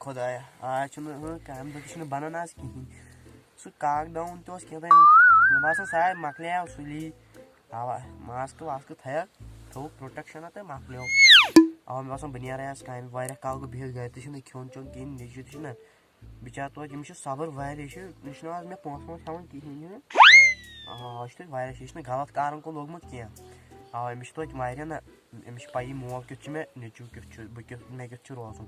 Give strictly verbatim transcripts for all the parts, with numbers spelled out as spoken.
خۄدایا، آز چھُنہٕ، ہُہ، کامہِ دۄہ تہِ چھُنہٕ بَنان آز کِہیٖنۍ۔ سُہ کاک ڈاوُن تہِ اوس کیٛاہ تام، مےٚ باسان سُہ آے مۄکلیو سُلی۔ اَوا، ماسکہٕ واسکہٕ تھٲیَکھ، تھوٚو پرٛوٹٮ۪کشَنا تہٕ مۄکلیو۔ اَوا، مےٚ باسان بہٕ نیرٕ آز کامہِ، واریاہ کال گوٚو بِہِتھ گَرِ تہِ چھُنہٕ کھیوٚن چیوٚن کِہیٖنۍ، نیٚچوٗ تہِ چھُنہٕ۔ بِچار توتہِ، ییٚمِس چھُ صبر واریاہ، یہِ چھُ، یہِ چھُنہٕ آز مےٚ پونٛسہٕ وونٛسہٕ ہٮ۪وان کِہیٖنۍ نہٕ۔ آ، یہِ چھُ توتہِ واریاہ، یہِ چھُنہٕ غلط کارَن کُن لوٚگمُت کینٛہہ۔ آ، أمِس چھِ توتہِ واریاہ نہ، أمِس چھِ پَیی مول کیُتھ چھُ مےٚ، نیٚچوٗ کیُتھ چھُ، بہٕ کیُتھ، مےٚ کیُتھ چھُ روزُن۔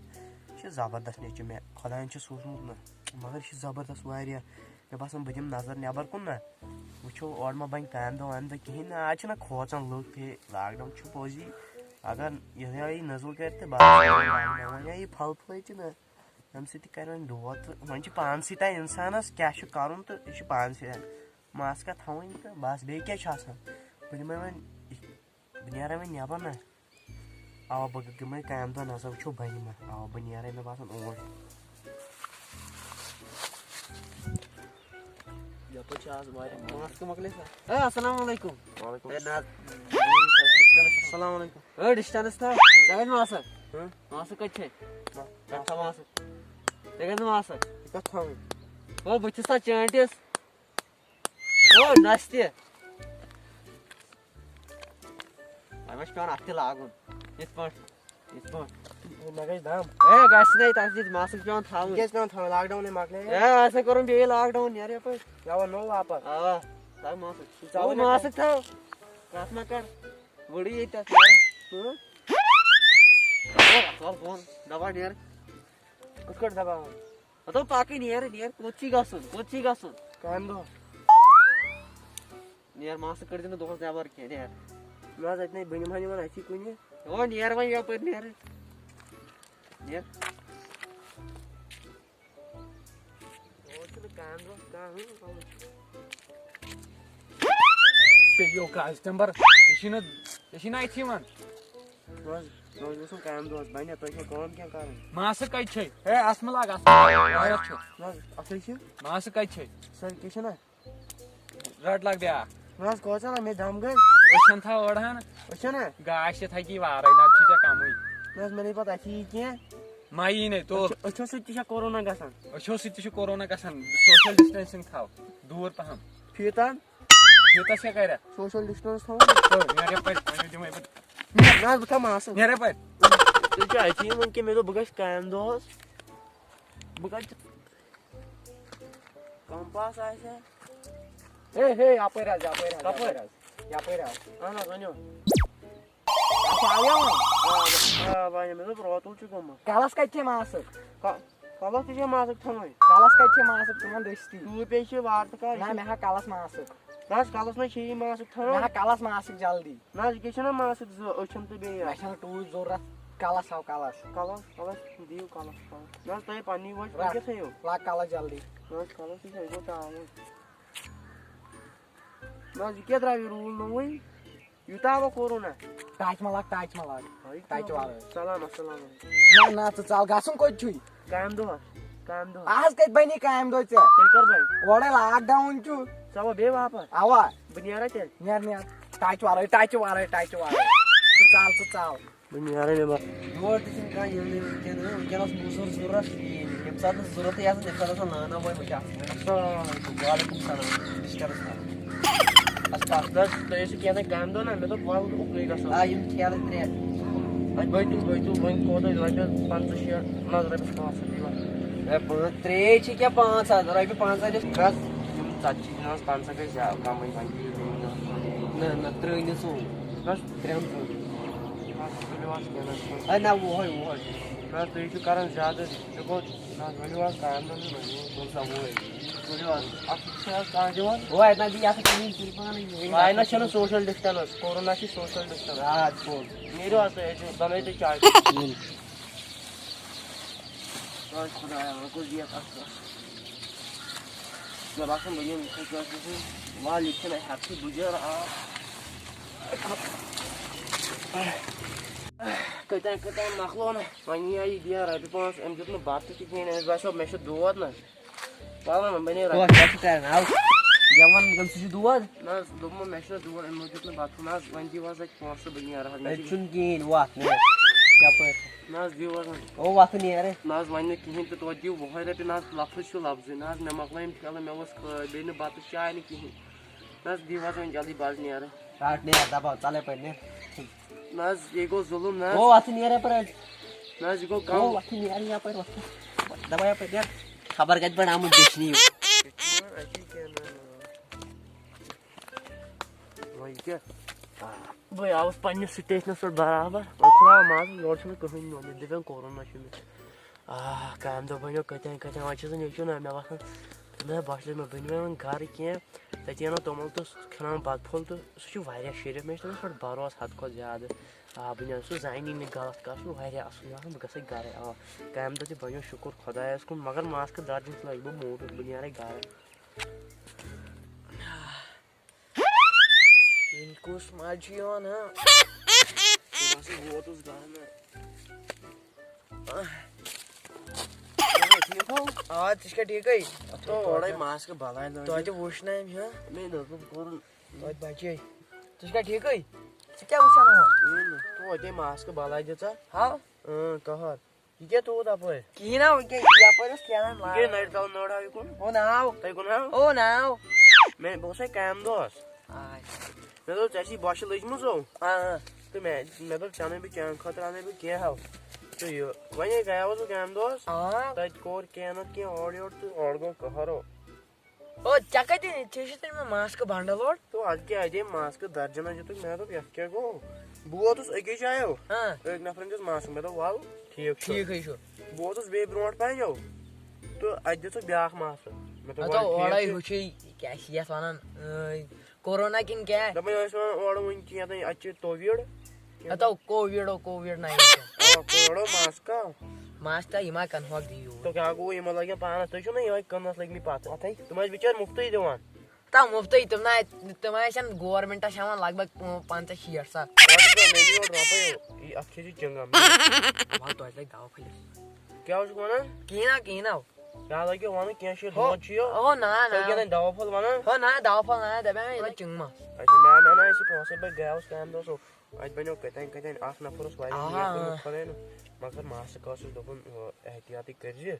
یہِ چھُ زبردست نیٚچوٗ مےٚ، خۄدایَن چھُ سوٗزمُت نہ، مگر یہِ چھُ زبردست واریاہ۔ مےٚ باسان بہٕ دِمہٕ نظر نٮ۪بَر کُن نہ، وٕچھو اورٕ ما بَنہِ کامہِ دۄہ وامہِ دۄہ کِہیٖنۍ نہ۔ آز چھِنہ کھوژان لُکھ، ہے، لاک ڈاوُن چھُ پوٚزی۔ اگر یِہوٚے یہِ نٔزٕل کَرِ تہٕ بَس، وۄنۍ یا یہِ پھَل پھٔلۍ تہِ نہ۔ اَمہِ سۭتۍ تہِ کَرِ وۄنۍ دود تہٕ وۄنۍ چھِ پانسٕے تام اِنسانَس کیٛاہ چھُ کَرُن تہٕ یہِ چھُ پانسٕے تام۔ ماسکہ تھاوٕنۍ تہٕ بَس، بیٚیہِ کیٛاہ چھُ آسان؟ بہٕ دِمَے وۄنۍ، بہٕ نیرَے وۄنۍ نٮ۪بَر نہ۔ اَوا، بہٕ دِمَے کامہِ دۄہ نظر، وٕچھو بَنہِ ما۔ اَوا، بہٕ نیرَے، مےٚ باسان، اوٗرۍ۔ یَپٲرۍ چھِ آز واریاہ ماسکہٕ مۄکلے سا۔ اے، السلام علیکُم۔ وعلیکُم اے، نہ حظ۔ السلام علیکُم۔ اے، ڈِسٹَنٕس تھاو۔ ژےٚ کَتہِ ماسکھ؟ ہہ؟ ماسکھ کَتہِ چھے؟ نہ۔ ژےٚ تھاو ماسکھ۔ ژےٚ کَتہِ ماسکھ؟ یہِ کَتھ تھاوٕنۍ؟ او، بہٕ چھُس سا چٲنٛٹِس۔ او، نستہِ۔ وۄنۍ ما چھُ پٮ۪وان اَتھ تہِ لاگُن؟ یِتھ پٲٹھۍ، یِتھ پٲٹھۍ۔ مےٚ گژھِ دَم۔ اے، گژھِ نَے، تَتھ چھِ ماسٕک پٮ۪وان تھاوٕنۍ۔ کیٛازِ پٮ۪وان تھاوٕنۍ؟ لاک ڈاوُن ہے مۄکلے۔ اے، اَسے کوٚرُن بیٚیہِ لاک ڈاوُن، نیرٕ یَپٲرۍ۔ یَوٕ نوٚو واپَس۔ اَوا، تھاو ماسٕک۔ ژٕ ژاو ژاو نہٕ ماسٕک تھاو۔ کَتھ ما کَر؟ وٕڑٕے ییٚتہِ تَتھ، نیرٕ۔ ہۭں؟ اے، اَتھ وَل بۄن، دَباو نیرٕ۔ کِتھ کٲٹھۍ دَباوَن؟ ہتو پکٕنۍ، نیر، نیر، کوٚت چھُے گژھُن؟ کوٚت چھُے گژھُن؟ کامہِ دۄہ۔ نیر، ماسہٕ کٔڑۍ زِ نہٕ دۄہس نٮ۪بر کینٛہہ، نیر۔ نہ حظ، اتہِ نے، بہٕ نِمہٕ ہا یِمن اَتھی کُنہِ۔ او، نیر وۄنۍ یپٲرۍ، نیر۔ نیر۔ اور چھُنہٕ کامہِ دۄہ کانٛہہ، ہُہ، پیٚیو کاسٹمر، یہِ چھُنہٕ، یہِ چھُنہٕ اَتھِ یِوان۔ نہ حظ، نہ حظ، مےٚ اوس نہٕ کامہِ دۄہس، بنہِ، تۄہہِ چھو کٲم کینٛہہ کرٕنۍ؟ ماسہٕ کتہِ چھے؟ ہے، اَس مہٕ لاگ، اَس مہٕ لاگ، غیرت چھُ۔ نہ حظ، اَتھے چھِ۔ ماسہٕ کتہِ چھے؟ سر، کیٛاہ چھُنہ؟ رٹ لاگ بیٛاکھ۔ نہ حظ، کۭژاہ نا، مےٚ دم گٔے۔ أچھن تھاو أڑہن۔ أچھن ہا؟ گاش تہِ تھکی وارے، نتہٕ چھُے ژےٚ کمٕے۔ نہ حظ، مےٚ نے پتہ اَتھِ یی کینٛہہ۔ ما یی نے، تُل۔ أچھ-، أچھو سۭتۍ تہِ چھا کورونا گژھان؟ أچھو سۭتۍ تہِ چھُ کورونا گژھان، social distancing تھاو دوٗر پہم۔ فیٖتن؟ فیٖتس کیٛاہ کرِ؟ Social distance تھاوُن۔ تُل، نیر یپٲرۍ، وۄنۍ دِمے بہٕ۔ نہ حظ، بہٕ تھاوٕ ماسٕک۔ نیر یپٲرۍ۔ تیٚلہِ چھُ اَتہِ یِوان کہِ مےٚ دوٚپ بہٕ گژھٕ کامہِ دۄہس۔ بہٕ کَتہِ چھُ؟ کمپاس آسہِ ہا۔ ہے، ہے، یپٲرۍ حظ، یپٲرۍ حظ، کپٲرۍ؟ یپٲرۍ حظ، یپٲرۍ حظ۔ اہن حظ، ؤنِو۔ اچھا، آو یہِ وۄنۍ؟ آ، آ، وۄنۍ مےٚ دوٚپ روتُل چھُ گوٚمُت۔ کلس کتہِ چھے ماسٕک؟ ک-، کلس تہِ چھے ماسٕک تھاوٕنۍ۔ کلس کتہِ چھے ماسٕک؟ ژٕ وَن دٔستی۔ ٹوٗپۍ ہے چھِ وارٕ تہٕ کر۔ نہ، مےٚ ہا کلس ماسٕک۔ نہ حظ، کلس نہ چھے یی ماسٕک تھاوٕنۍ۔ مےٚ ہا کلس ماسٕک جلدی۔ نہ حظ، یہِ کیٛاہ چھُنہ ماسٕک زٕ أچھن تہٕ بیٚیہِ مےٚ چھَنہٕ ٹوٗپۍ ضوٚرتھ۔ کلس ہاو، کلس۔ کلس، کلس، دِیِو کلس، کلس۔ نہ حظ، تۄہہِ پننی وٲج، تۄہہِ رٹھ، کیٛاہ تھٲیِو؟ لاگ کلس جلدی۔ نہ حظ، کلس تہِ چھِ، أسۍ گوٚو ٹاوُن۔ نہ حظ، یہِ کیٛاہ درٛاو یہِ روٗل نوٚوُے؟ یوٗتاہ ہاو کورونا۔ ٹچ ما لاگ، ٹچ ما لاگ۔ ہے، ٹچ وَرٲے۔ سلام، السلام علیکم۔ نہ، نہ، ژٕ ژَل، گژھُن کوٚت چھُے؟ کامہِ دۄہَس، کامہِ دۄہَس۔ آز کَتہِ بَنی کامہِ دۄہ ژےٚ؟ تیٚلہِ کَر بَنہِ؟ اورَے لاک ڈاوُن چھُ۔ ژٕ وَ بیٚیہِ واپَس؟ اَوا۔ بہٕ نیرا تیٚلہِ؟ نیر، نیر۔ ٹچ وَرٲے، ٹچ وَرٲے، ٹچ وَرٲے۔ ژٕ ژَل، ژٕ ژَل۔ بہٕ نیرے نٮ۪بر۔ یور تہِ چھُنہٕ کانٛہہ یِونٕے وٕنکٮ۪ن، ہہ؟ وٕنکٮ۪ن اوس موٚزوٗر ضوٚرَتھ کِہیٖنۍ۔ ییٚمہِ ساتہٕ نہٕ ضوٚرَتھٕے آسان، تَمہِ ساتہٕ آسان نانا بوے، بہٕ کیٛاہ آسہٕ؟ السلام علیکم۔ وعلیکم السلام۔ ڈِسٹرب تھاو۔ اَسہِ کَتھ نہ حظ، تُہۍ ٲسِو کینٛہہ تام کامہِ دۄہ نہ، مےٚ دوٚپ وَلہٕ اُکنُے گژھو۔ آ، یِم ٹھیلہٕ ترٛےٚ۔ وۄنۍ بٔتِو، بٔتِو، وۄنۍ کوتاہ؟ رۄپیَس پنٛژاہ شیٹھ، نہ حظ، رۄپیَس پانٛژھ ہَتھ دِیِو۔ ہے، پانٛژھ، ترٛے چھِ کیٛاہ پانٛژھ ہَتھ؟ رۄپیہِ پانٛژھ ہَتھ دِس۔ بَس، یِم ژَتجی چھِ نہ حظ، پنٛژاہ گٔے زیادٕ، کَمٕے وۄنۍ دِیِو۔ نہ، نہ، ترٛٲے نہٕ ژٕ۔ بَس، ترٛٮ۪ن ژوٗرَن۔ بَس، تُلِو حظ، کینٛہہ نہ حظ چھُنہٕ۔ ہے، نہ، وُہَے، وُہَے۔ نہ حظ، تُہۍ چھِو کَران زیادٕ، یہِ گوٚو، نہ حظ، ؤلِو حظ، کامہِ دۄہ چھُ وۄنۍ، وُہ، پٕنٛژٕہ، وُہَے۔ تُلِو حظ، اَتھ چھِ حظ کانٛہہ دِوان؟ وۄنۍ اَتہِ نہ دِیہِ اَتھ کِہیٖنۍ، تُلِو پانَے۔ وۄنۍ نہ چھَنہٕ social distance، کورونا چھِ social distance۔ آ، ژٕ کوٚر۔ نیٖرِو حظ تُہۍ أتہِ، بَنٲیِو تُہۍ چاے۔ آے خۄدایا، وۄنۍ کُس دِیَکھ اَتھ کَتھ؟ مےٚ باسان، بہٕ نِمہٕ یِتھَے کٲٹھۍ گژھُن۔ وَلہٕ، یہِ چھُنہٕ ہٮ۪کتھٕے، بُجَر آو۔ کٔتۍ تام، کٔتۍ تام مۄکلو نہ۔ وۄنۍ یی ہا یہِ دِیا رۄپیہِ پانٛژھ، أمۍ دیُت نہٕ بَتہٕ تہِ کِہیٖنۍ، أمِس باسیو، مےٚ چھُ دود نہ۔ وَلہٕ وۄنۍ بَنے رۄپیہِ۔ کیٛاہ چھُ کَران؟ آو، گٮ۪وَن، أمِس چھُ دود۔ نہ حظ، دوٚپمو، مےٚ چھُنہٕ دود، أمۍ دیُت نہٕ بَتہٕ۔ نہ حظ، وۄنۍ دِیِو حظ اَتہِ پونٛسہٕ، بہٕ نیرٕ حظ، مےٚ اَتہِ چھُ چھُنہٕ کِہیٖنۍ، وَتھ، نیر۔ یَپٲرۍ۔ نہ حظ، دِیِو حظ وۄنۍ۔ او، وۄتھُن نیرٕ۔ نہ حظ، وۄنۍ نہٕ کِہیٖنۍ تہٕ توتہِ دِیِو وُہَے رۄپیہِ، نہ حظ، لفظ چھُ لفظٕے، نہ حظ، مےٚ مۄکلٲیِم ٹھیلہٕ، مےٚ اوس خٲ-، بیٚیہِ نہٕ بَتہٕ چاے نہٕ کِہیٖنۍ۔ نہ حظ، دِیِو حظ وۄنۍ جلدی، بہٕ حظ نیرٕ۔ رَٹ نیر، دَباو، ژَل یَپٲرۍ نیر۔ نہ حظ، یہِ گوٚو ظُلُم، نہ حظ۔ او، وۄتھُن نیر یَپٲرۍ۔ نہ حظ، یہِ گوٚو او، کَم۔ وۄتھُن نیر یَپٲرۍ، وۄتھُن۔ دَباو یَپٲرۍ نیر۔ خبر کَتہِ پٮ۪ٹھ آمُت دٔچھنہِ یہِ۔ وۄنۍ کیٛاہ؟ بہٕ آوُس پننِس سٹیشنس پٮ۪ٹھ برابر۔ وۄنۍ کھُلاو مَزٕ، یورٕ چھُنہٕ کٕہٕنۍ نوٚمُت، دَپان کورونا چھُ مےٚ۔ آ، کامہِ دۄہ بَنیو کٔتٮ۪ن کٔتٮ۪ن، وۄنۍ چھُس نہٕ ییٚتہِ چھُنہٕ مےٚ باسان، مےٚ باسان مےٚ بَنہِ وۄنۍ گَرٕ کینٛہہ۔ تَتہِ اَنو توٚمُل تہٕ کھٮ۪ناوان بَتہٕ پھوٚل تہٕ سُہ چھُ واریاہ شریٖف، مےٚ چھُ تٔمِس پٮ۪ٹھ بَروسہٕ حدٕ کھۄتہٕ زیادٕ۔ آ، بہٕ نِمہٕ سُہ زَنہِ نہٕ غلط کَتھ، سُہ چھُ واریاہ اَصٕل آسان، بہٕ گژھٕ گَرَے۔ آ، کامہِ دۄہ تہِ بَنیو شُکُر خۄدایَس کُن، مگر ماسکہٕ درجہِ لَگہِ بہٕ موٗدُس، بہٕ نیرَے گَرَے۔ وٕنۍ کُس مَزٕ چھُ یِوان، ہا؟ بہٕ ہسا ووتُس گرٕ مےٚ۔ ٹھیٖک ہو؟ آ، ژٕ چھُکھا ٹھیٖکھٕے؟ اَتھ تو اورَے ماسکہٕ بَلاے لٲگِتھ۔ توتہِ وٕچھ نہ أمۍ، ہا؟ مےٚ دوٚپ، بہٕ کوٚرُن۔ توتہِ بَچے۔ ژٕ چھُکھا ٹھیٖکھٕے؟ ژٕ کیٛاہ وٕچھان اورٕ؟ اۭں، توتہِ ماسکہٕ بَلاے دِژ ژےٚ۔ ہا؟ اۭں، قہر۔ یہِ کیٛاہ ترٛووُتھ اَپٲرۍ؟ کِہیٖنۍ نا، وۄنۍ کیٛاہ، یَپٲرۍ اوس کینٛہہ تام یہِ کیٛاہ لاران۔ نَرِ تَل نٲر ہاو یہِ کُن؟ او ناو۔ تۄہہِ کُن ہاو؟ او ناو۔ مےٚ، بہٕ اوسَے کامہِ دۄہَس۔ آے۔ مےٚ دوٚپ، ژےٚ چھِ بۄچھِ لٔجمٕژ او۔ آ، آ۔ تہٕ مےٚ، مےٚ دوٚپ، ژےٚ اَنَے بہٕ چانہِ خٲطرٕ اَنَے بہٕ کینٛہہ ہاو۔ تہٕ یہِ، وۄنۍ ہے گٔیاوُس بہٕ کامہِ دۄہَس۔ آ۔ تَتہِ کوٚر کینٛہہ نَتہٕ کینٛہہ اورٕ یورٕ تہٕ اورٕ گوٚو قہر او۔ او، ژےٚ کَتہِ، ژےٚ چھُے تیٚلہِ مےٚ ماسکہٕ بنڈل اورٕ؟ تو اَدٕ کیٛاہ، اَدے ماسکہٕ درجنہ دِتُکھ، مےٚ دوٚپ، یَتھ کیٛاہ گوٚو؟ بہٕ ووتُس أکِس جایہِ او۔ ہاں۔ أکۍ نفرن دِژ ماسک، مےٚ دوٚپ، وَل، ٹھیٖک چھُ۔ ٹھیٖکھٕے چھُ۔ بہٕ ووتُس بیٚیہِ برونٛٹھ پہن او، تہٕ اَتہِ دِژٕکھ بیٛاکھ ماسک۔ مےٚ دوٚپ، ہتو، وَل، ٹھیٖک اورے چھُ۔ ہُہ چھُے، کیٛاہ چھِ یَتھ وَنان، ٲں، کورونا کِنہٕ کیٛاہ؟ دَپان ٲسۍ وَنان اورٕ وٕنہِ کینٛہہ تام، اَتہِ چھِ توویٖڑ۔ ہتو، کووِڈ او، کووِڈ ناینٹیٖن۔ آ، کووِڈ او ماسکا۔ ماسکا، یہِ ما کَنہٕ ہوکھ دِیِو۔ تو کیٛاہ گوٚو، یِمن لَگن پانَس، تُہۍ چھِو نہ یِہوٚے کٕنَس لٔگۍ مٕتۍ پَتہٕ۔ پَتہٕ۔ تِم ٲسۍ بِچٲرۍ مُفتٕے دِوان۔ تَو مُفتٕے، تِم نہ، تِم ٲسۍ گورمٮ۪نٛٹَس ہٮ۪وان لگ بگ پنٛژاہ شیٹھ ساس۔ پَتہٕ گوٚو مےٚ یور رۄپَے، یہِ اَتھ کھیٚیہِ چِنٛگَم۔ وَلہٕ توتہِ لَگہِ دَوا پھٔلِس۔ کیٛاہ اوسُکھ وَنان؟ کِہیٖنۍ نہ، کِہیٖنۍ نہ۔ کیٛاہ لَگیو وَنُن؟ کینٛہہ چھُ ہو، دود چھُ یہِ۔ ہو، نہ، تُہۍ نہ۔ کیٛاہ تام دَوا پھوٚل وَنان؟ ہو، نہ، دَوا پھوٚل نہ، دَپیٛاو مےٚ، یہِ لَگہِ چِنٛگمَس۔ اچھا، مےٚ، مےٚ نہ ٲسۍ یہِ پونٛسَے، بہٕ گٔیاوُس کامہِ دۄہ، سُہ اَتہِ بَنیو کَتہِ تام، کَتہِ تام، اَکھ نفر اوس واریاہ آ۔ نیک، تٔمِس خۄداے نہٕ، مگر ماسکہٕ ٲسٕس دوٚپُن، ہُہ، احتیاطٕے کٔرۍزِ، ژٕ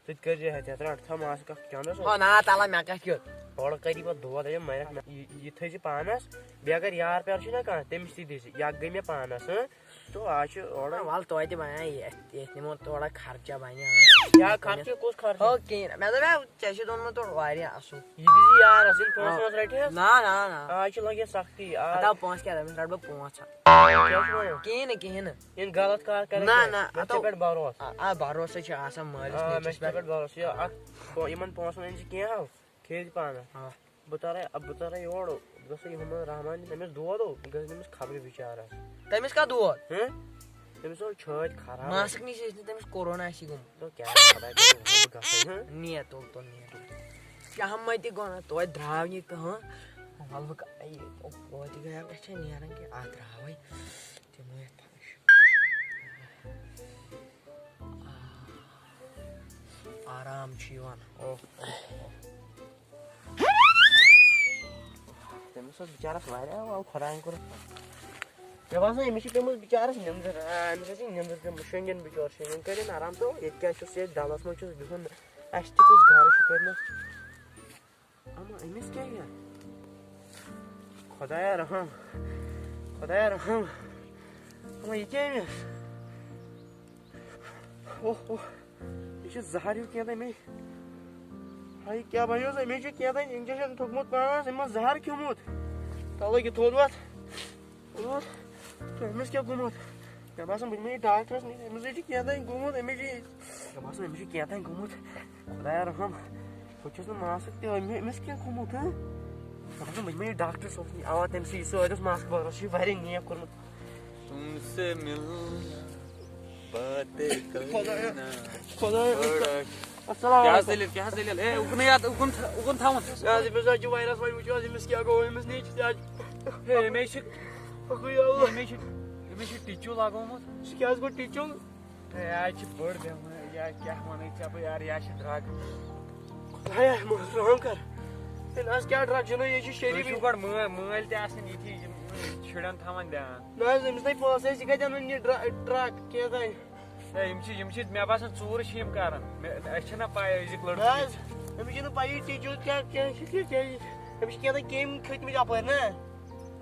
تہِ کٔرۍزِ احتیاط، رَٹ تھَو ماسکہٕ اَکھ چَندَس۔ او نہ، تَلہ مےٚ کَتھ کیُتھ؟ اورٕ کَری پَتہٕ دود، دَپہِ مَرٮ۪کھ نہ، یہِ، یہِ تھٲیزِ پانَس، بیٚیہِ اگر یار پیار چھُے نہ کانٛہہ، تٔمِس تہِ دِزِ، یہِ اَکھ گٔے مےٚ پانَس، ہٕنٛہ؟ تو آز چھُ اورٕ۔ آ، وَلہٕ توتہِ بَنہِ، ییٚتہِ، ییٚتہِ نِمو تھوڑا خرچہ بَنہِ، ہاں۔ یا خرچہٕ کُس خرچہٕ؟ ہو، کِہیٖنۍ نہٕ۔ مےٚ دوٚپ، ژےٚ چھُے دوٚنمُت تورٕ واریاہ اَصٕل۔ یہِ دِژ یار اَصٕل، پونٛسہٕ آ۔ وونٛسہٕ رَٹہِ حظ؟ نہ، نہ، نہ۔ آز چھِ لَگان سَختی، آز۔ ہتا پونٛسہٕ کیٛاہ رَٹَس، رَٹہٕ بہٕ پانٛژھ ہَتھ۔ کیٛاہ چھُ وَنان؟ کِہیٖنۍ نہٕ، کِہیٖنۍ نہٕ۔ یِم غلط کار کَرَکھ نہ، کیٛاہ؟ نہ، مےٚ چھُ ژےٚ ہتو۔ پٮ۪ٹھ بھروسہٕ۔ آ، آ، بھروسَے چھُ آسان مٲلِس آ، نیٚچوِس مےٚ چھُ ژےٚ پٮ۪ٹھ۔ پٮ۪ٹھ بھروسہٕ۔ یہِ اَکھ، یِمَن پونٛسَن أنۍ زِ کینٛہہ ہاو۔ کھیٚیہِ پانَس۔ آ۔ بہٕ تَرَے، بہٕ تَرَے یورٕ، بہٕ گژھٕ یِمَن رحمان، تٔمِس دود او، بہٕ گژھٕ تٔمِس خبرِ بِچارَس۔ تٔمِس کَتھ دود؟ ہہ؟ تٔمِس اوس چھٲتۍ خراب۔ ماسک نِش ٲسۍ نہٕ تٔمِس کورونا آسی گوٚمُت۔ تو کیٛاہ خۄداے کَرِ، بہٕ گژھٕ، ہہ؟ نیر تُل، تُل، نیر تُل۔ شاہ مہ تہِ گوٚو نہ، توتہِ درٛاو یہِ کانٛہہ۔ وَلہٕ بہٕ کَرٕ یہِ، توتہِ گٔیو، اَسہِ چھےٚ نیران کہِ اَتھ درٛاوٕے۔ تِمو یَتھ پَنٕش۔ آ۔ آرام چھُ یِوان۔ اوہ، اوہ، اوہ۔ تٔمِس اوس بِچارَس واریاہ، وَلہٕ خۄدایَن کوٚرُکھ۔ مےٚ باسان، أمِس چھِ پیٚمٕژ بِچارَس نِندٕر۔ آ، أمِس ٲسٕے نِندٕر پیٚمٕژ، شۄنٛگِن بِچور، شۄنٛگِن۔ کٔرِن آرام تہٕ ییٚتہِ کیٛاہ چھُس، ییٚتہِ ڈَلَس منٛز چھُس بِہُن۔ اَسہِ تہِ کُس گَرٕ چھُ کٔرمٕژ؟ اما أمِس کیٛاہ یہِ؟ خۄدایا رحم، خۄدایا رحم۔ اما یہِ کیٛاہ أمِس؟ اوہ، اوہ، یہِ چھُ زہر ہیوٗ کینٛہہ تام أمۍ۔ ہاے، کیٛاہ بَنیوس؟ أمۍ چھُ کینٛہہ تام injection تھوٚکمُت پانَس، أمۍ ما زہر کھیوٚمُت؟ تَلہٕ یہِ تھوٚد وَتھ۔ اوہ، تہٕ أمِس کیٛاہ گوٚمُت؟ مےٚ باسان، بہٕ نِمہٕ یہِ ڈاکٹرَس نِش، أمِس ہے چھُ کینٛہہ تام گوٚمُت، أمِس چھُ، مےٚ باسان، أمِس چھُ کینٛہہ تام گوٚمُت۔ خۄدایا رحم، بہٕ چھُس نہٕ ماسک تہِ، أمۍ، أمِس کیٛاہ گوٚمُت، ہہ؟ مےٚ باسان، بہٕ نِمہٕ یہِ ڈاکٹرَس نِش، اَوا تٔمۍ سٕے، یہِ سۭتۍ اوس ماسک بَرُن، سُہ چھُ واریاہ نیک کوٚرمُت۔ تُم سے ملنا باتیں خۄدایا، کرنا۔ خۄدایا۔ بڑا۔ السلام کیٛاہ علیکم۔ دٔلیٖل، کیٛاہ دٔلیٖل؟ ہے، اُکنُے یَتھ، اُکُن تھا-، اُکُن تھاوُن۔ ہے، حظ، أمِس حظ چھُ virus، وۄنۍ وٕچھِو حظ، أمِس کیٛاہ گوٚو، أمِس نیٚچوِس حظ۔ ہے، أمِس چھِ، ہُکُے اللہ۔ أمِس چھِ، أمِس چھِ ٹِچوٗ لگومُت۔ سُہ کیٛاہ حظ گوٚو ٹِچوٗ؟ ہے، یہِ حظ چھِ بٔڑ بٮ۪مٲرۍ، یا کیٛاہ وَنَے ژےٚ بہٕ یارٕ، یہِ حظ چھِ drug۔ خۄدایا، مٲلۍ رحم کر۔ ہے، نہ حظ، کیٛاہ drug چھُنہٕ، یہِ چھُ تُہۍ شریٖفٕے۔ چھِو گۄڈٕ مٲ-، مٲلۍ تہِ آسان ییٚتی، یِم شُرٮ۪ن تھاوان دیان۔ نہ حظ، أمِس نَے پونٛسہٕ اَسہِ، یہِ کَتہِ اَنُن یہِ ڈرٛ- ٹرٛک کیٛاہ تام؟ ہے، یِم چھِ یِم چھِ مےٚ باسان ژوٗرٕ چھِ یِم کران۔ مےٚ اَسہِ چھِنہ پَے أزِکۍ نہ لٔڑکہٕ۔ حظ، أمِس چھِنہٕ پَیی ٹیٖچر کیٛاہ کیٛاہ چھِ کیٛاہ کیٛاہ یہِ۔ أمِس چھِ کیٛاہ تام کیٚمۍ کھٔتۍ مٕتۍ اَپٲرۍ نا۔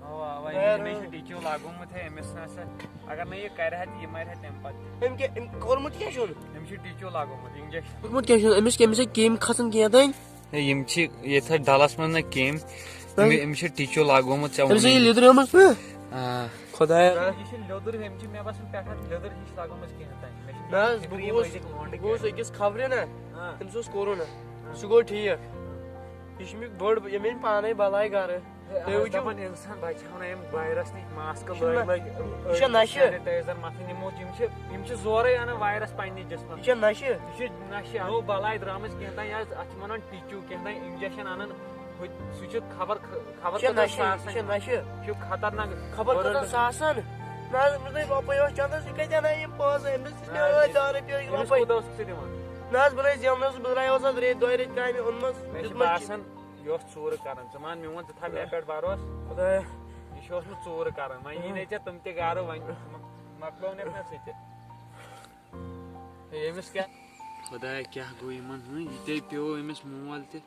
اَوا اَوا، ہے، یہِ مےٚ ہاں۔ چھُ ٹیٖچو لگومُت ہے أمِس نہ سا۔ اگر نہٕ یہِ کرِ ہا تہٕ یہِ مَرِ ہا تَمہِ پَتہٕ۔ أمۍ کیٛاہ أمۍ کوٚرمُت کیٛاہ چھُن؟ أمِس چھُ ٹیٖچو لگومُت انجیکشن۔ کوٚرمُت کیٛاہ چھُن؟ أمِس کیٚمۍ سۭتۍ کیٚمۍ کھَسان کینٛہہ تام؟ ہے، یِم چھِ ییٚتہِ ڈلس منٛز نہ کیٚمۍ۔ ہاں۔ أمِس أمِس چھِ ٹیٖچو لگومُت ژےٚ أمِس چھِ یہِ ووٚنُے۔ لیٚدٕر آمٕژ نا؟ آ۔ خۄدایا۔ یہِ چھِ لیٚدٕر، أمۍ چھِ مےٚ باسان پٮ۪ٹھٕ لیٚدٕر ہِش لگٲمٕژ کینٛہہ تام۔ مےٚ چھِ نہ حظ، فِکرِ بہٕ یِم گوٚوُس أزِکۍ لونڈٕ بہٕ گوٚوُس کیٛاہ۔ أکِس خبرِ نا، آ۔ تٔمِس اوس کورونا، آ۔ سُہ گوٚو ٹھیٖک۔ یہِ چھِ مےٚ بٔڑ، یہِ مےٚ أنۍ پانے بلاے گرٕ۔ ہے، تُہۍ آز وٕچھِو۔ دَپان اِنسان بچاوان اَمہِ وایرس نِش، ماسکہٕ یہِ چھُنہٕ لٲگۍ نہ- لٲگۍ، یہِ چھا نشہٕ؟ سینیٹایزر مَتھٕنۍ، یِمو یِم چھِ یِم چھِ زورے اَنان وایرس پننہِ جسمس۔ یہِ چھا نشہٕ؟ یہِ چھِ نشہٕ، اَنو بلاے درٛامٕژ کینٛہہ تام، یہِ حظ، اَتھ چھِ وَنان ٹِچوٗ کینٛہہ تام، انجیکشن اَنان، ہُہ تہِ، سُہ چھُ خبر خ- خبر یہِ چھا کۭژاہ نشہٕ؟ یہِ ساسَن۔ چھا نشہٕ؟ یہِ چھُ خطرناک۔ خبر ؤرٕلڈ۔ کۭژاہ ساسَن؟ نہ حظ، مےٚ دوٚپ، بَپٲے اوس چَندَس، یہِ کَتہِ اَنان یِم پونٛسہٕ؟ أمِس نہ چھِ حظ، دَہ رۄپیہِ ٲسۍ أمِس رۄپَے۔ کوٗتاہ اوسُکھ ژٕ دِوان؟ نہ حظ، بہٕ نَے زینہٕ نہٕ سُہ، بہٕ درٛایوس اَتھ رٮ۪تھ دۄیہِ رٮ۪تھِ کامہِ اوٚنمَس، مےٚ چھُ دیُتمَس باسان، یہِ اوس ژوٗرٕ کران۔ ژٕ مان میون، ژٕ تھاو مےٚ پٮ۪ٹھ بھروسہٕ۔ خۄدایا۔ یہِ چھُ اوسمُت ژوٗرٕ کران، وۄنۍ یی نَے ژےٚ تِم تہِ گرٕ، وۄنۍ مۄکلٲونَکھ نہ ژٕ تہِ۔ ہے، أمِس کیٛاہ؟ خۄدایا، کیٛاہ گوٚو یِمن؟ ہٕنٛہ، یہِ تے پیوٚو أمِس مول تہِ۔